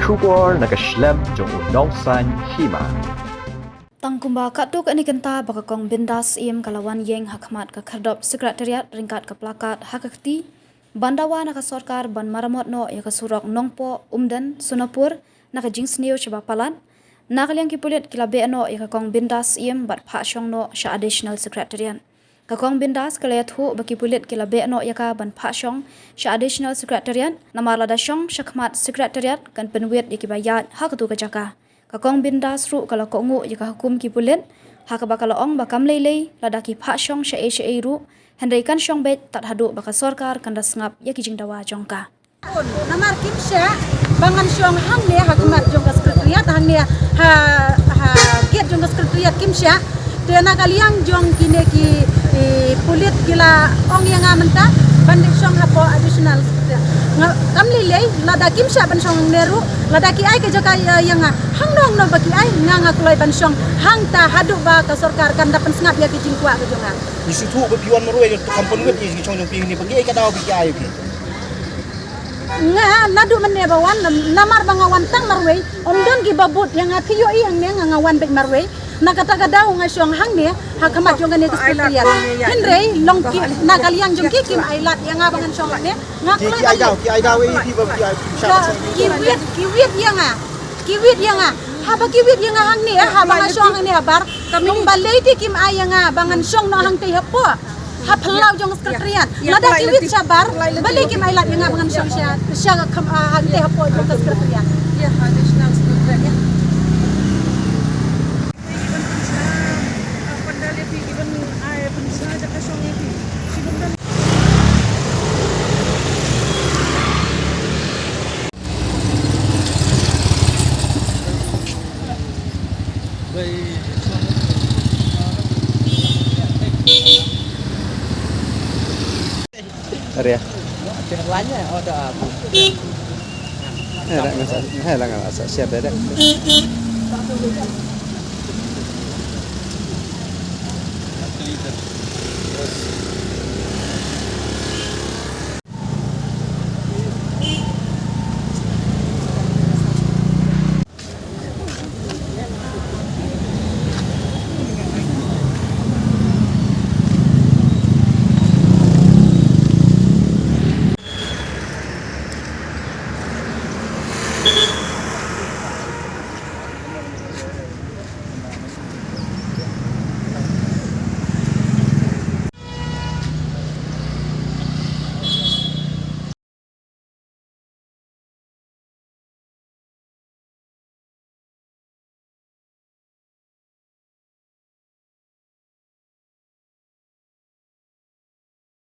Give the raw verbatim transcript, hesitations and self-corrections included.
Khubor na ka shlem jong u nongsan hima. Tang kumba katto katne kynta ba ka Kong Bindas Syiem ka la wan ïeng ha khmat ka khyrdop Secretariat ryngkat ka plakat ha ka kti ban dawa na ka sorkar ban maramot noh ïa ka surok Nongpoh Umden Sonapur na ka jingsniew shaba palat. Na ka liang ki pulit ki la beh noh ïa ka Kong Bindas Syiem bad phah shong noh sha Additional Secretariat. Ka Kong Bindas ka la ïathuh ba ki pulit ki la beh noh ïa ka ban phah shong sha Additional Secretariat, namar lada shong sha khmat Secretariat kan pynwit ïa kiba ïaid ha katu ka jaka. Ka Kong Bindas ruh ka la kohnguh ïa ka hukum ki pulit, ha kaba ka la ong ba kam lei lei lada ki phah shong shaei shaei ruh, hynrei kan shong beit tad haduh ba ka sorkar kan da sngap ïa ki jingdawa jong ka. Namar kim shah ba ngan shong hangne ha khmat jong ka Secretariat, hangne ha, ha gate jong ka Secretariat kim shah. Te na ka liang jong kine ki, eh, pulit ki la ong ïa nga mynta ban dei shong hapoh Additional Secretariat. Nga kam lei lei, lada kim shah ban shong hangne ruh, lada ki ai ka jaka ïa, ïa nga hangno hangno ba ki ai, nga nga kloi ban shong hangta haduh ba ka sorkar kan da pynsngap ïa ki jingkwah ka jong nga. Ngi sngewthuh ba phi wan marwei, kam pynwit ïa ki jingshong jong phi hangne, ba ki ai ka daw ba ki ai ïa phi. Nga naduh mynne ba wan, namar ba nga wan tang marwei, ym don kiba bud ïa nga, phi ïohi hangne nga, nga wan beit marwei. Na kata ka daw nga shong hangne ha khmat jong kane ka Secretariat. Hynrei long ki, na ka liang jong ki kim ai lad ïa nga ba ngan shong hangne. Nga ki, kloi ki ai daw, ki ai daw ïa phi ba ki ai, ki ai. Ki wit, ki wit ïa nga. Ki wit ïa nga. Haba ki wit ïa nga hangne, haba nga shong hangne habar. Kumba lei te kim ai ïa nga ba ngan shong noh hangtei hapoh. Ha phyllaw jong Secretariat. Lada ki wit shabar, balei kim ai lad ïa nga ba ngan shong sha, sha kham, ah, hangtei hapoh jong ka Secretariat. Area. Area. Area.